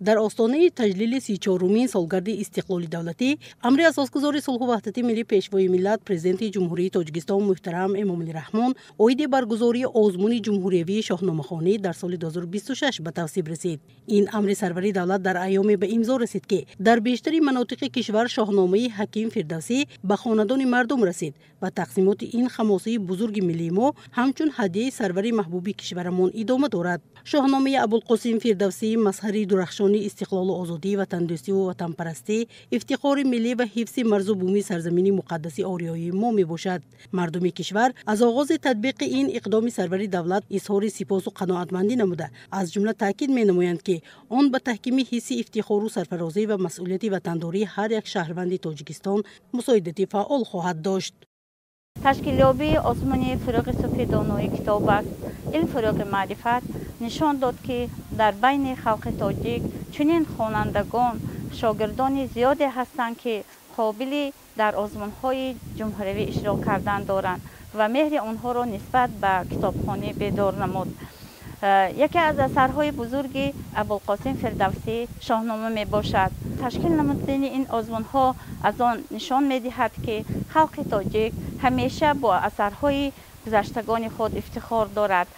Дар остонаи таҷлили 34-умин солгарди истиқлоли давлатӣ, амри асосгузори сулҳу ваҳдати миллӣ, Пешвои миллат, Президенти Ҷумҳурии Тоҷикистон муҳтарам Эмомалӣ Раҳмон оиди баргузории озмуни ҷумҳуриявии шоҳномахонӣ дар соли 2026 ба тавсиб расид. Ин амри сарвари давлат дар айёме ба имзо расид, ки дар бештари манотиқи кишвар шоҳномаи Ҳаким Фирдавсӣ ба хонадони мардум расид ва тақсимоти ин хамосаи бузурги миллии мо ҳамчун ҳадияи сарвари маҳбуби кишварамон идома дорад. Шоҳномаи Абулқосим Фирдавсӣ мазҳари дурахшони истиқлолу озодӣ, ватандӯстиву ватанпарастӣ, ифтихори миллӣ ва ҳифзи марзу буми сарзамини муқаддаси ориёии мо мебошад. Мардуми кишвар аз оғози татбиқи ин иқдоми сарвари давлат изҳори сипосу қаноатмандӣ намуда, аз ҷумла таъкид менамоянд, ки он ба таҳкими ҳисси ифтихору сарфарозӣ ва масъулияти ватандории ҳар як шаҳрванди Тоҷикистон мусоидати фаъол хоҳад дошт. Ташкилёбии озмуни «Фурӯғи субҳи донои китоб аст, илм фурӯғи маърифат» нишон дод, ки дар байни халқи тоҷик чунин хонандагон, шогирдони зиёде ҳастанд, ки қобили дар озмунҳои ҷумҳуриявӣ иштирок кардан доранд, ва меҳри онҳоро нисбат ба китобхонӣ бедор намуд. Яке аз асарҳои бузурги Абулқосим Фирдавсӣ «Шоҳнома» мебошад. Ташкил намудани ин озмунҳо аз он нишон медиҳад, ки халқи тоҷик ҳамеша бо асарҳои гузаштагони худ ифтихор дорад,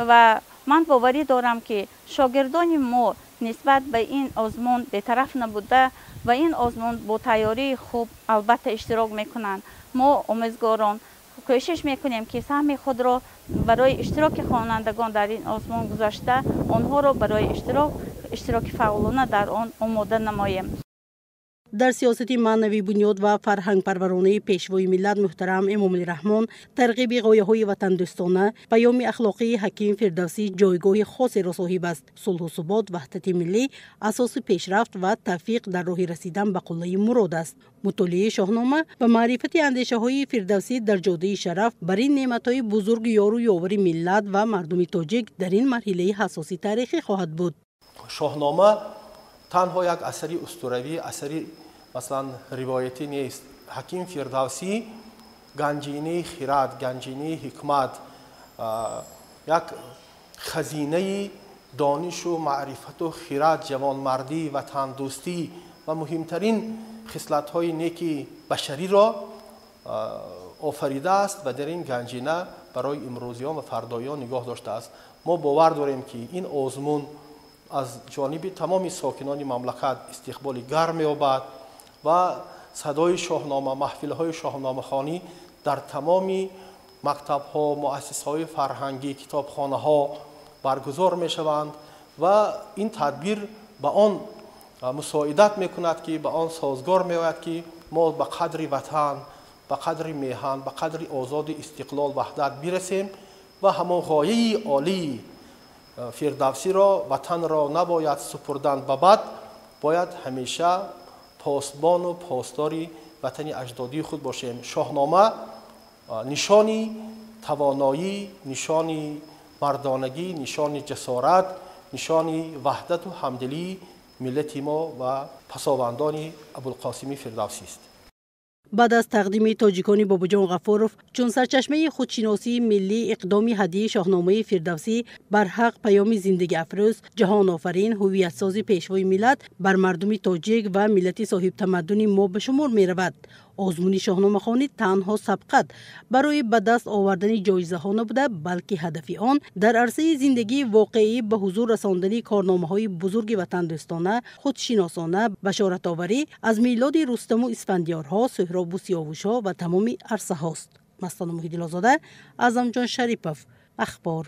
ва ман боварӣ дорам, ки шогирдони мо нисбат ба ин озмун бетараф набуда ва ин озмун бо тайёрии хуб албатта иштирок мекунанд. Мо, омӯзгорон, кӯшиш мекунем, ки саҳми худро барои иштироки хонандагон дар ин озмун гузошта, онҳоро барои иштироки фаъолона дар он омода намоем. Дар сиёсати маънавӣ бунёд ва фарҳангпарваронаи Пешвои миллат муҳтарам Эмомалӣ Раҳмон тарғиби ғояҳои ватандӯстона, паёми ахлоқии Ҳаким Фирдавсӣ ҷойгоҳи хосеро соҳиб аст. Сулҳу субот, ваҳдати миллӣ асоси пешрафт ва тавфиқ дар роҳи расидан ба қуллаи мурод аст. Мутолиаи Шоҳнома ва маърифати андешаҳои Фирдавсӣ дар ҷодаи шараф бар ин неъматҳои бузурги ёру ёвари миллат ва мардуми тоҷик дар ин марҳилаи ҳассоси таърихӣ хоҳад буд. Шоҳнома танҳо як асари устуравӣ, асари, масалан, ривоятӣ нест. Ҳаким Фирдавсӣ ганҷинаи хирад, ганҷинаи ҳикмат, як хазинаи донишу маърифату хирад, ҷавонмардӣ, ватандӯстӣ ва муҳимтарин хислатҳои неки башариро офаридааст ва дар ин ганҷина барои имрӯзиён ва фардоён нигоҳ доштааст. Мо бовар дорем, ки ин озмун аз ҷониби тамоми сокинони мамлакат истиқболи гарм меёбад ва садои Шоҳнома, маҳфилҳои шоҳномахонӣ дар тамоми мактабҳо, муассисаҳои фарҳангӣ, китобхонаҳо баргузор мешаванд ва ин тадбир ба он мусоидат мекунад, ки ба он созгор меояд, ки мо ба қадри ватан, ба қадри меҳан, ба қадри озоди истиқлол, ваҳдат бирасем ва ҳамон ғояи олии Фирдавсиро, ватанро набояд супурдан ба бад, бояд ҳамеша посбону посдори ватани аҷдодии худ бошем. Шоҳнома нишони тавоноӣ, нишони мардонагӣ, нишони ҷасорат, нишони ваҳдату ҳамдилии миллати мо ва пасовандони Абулқосими Фирдавсист. Баъд аз тақдими тоҷикони Бобоҷон Ғафуров чун сарчашмаи худшиносии миллӣ, иқдоми ҳадии Шоҳномаи Фирдавсӣ барҳақ паёми зиндагиафрӯз, ҷаҳонофарин, ҳуввиятсози Пешвои миллат бар мардуми тоҷик ва миллати соҳибтамаддуни мо ба шумор меравад. Озмуни шоҳномахонӣ танҳо сабқат барои ба даст овардани ҷоизаҳо набуда, балки ҳадафи он дар арсаи зиндагии воқеӣ ба ҳузур расондани корномаҳои бузурги ватандӯстона, худшиносона, башоратоварӣ аз милоди Рустаму Исфандиёрҳо, Суҳробу Сиёвушҳо ва тамоми арсаҳост. Мастона Муҳиддилозода, Аъзамҷон Шарипов, Ахбор.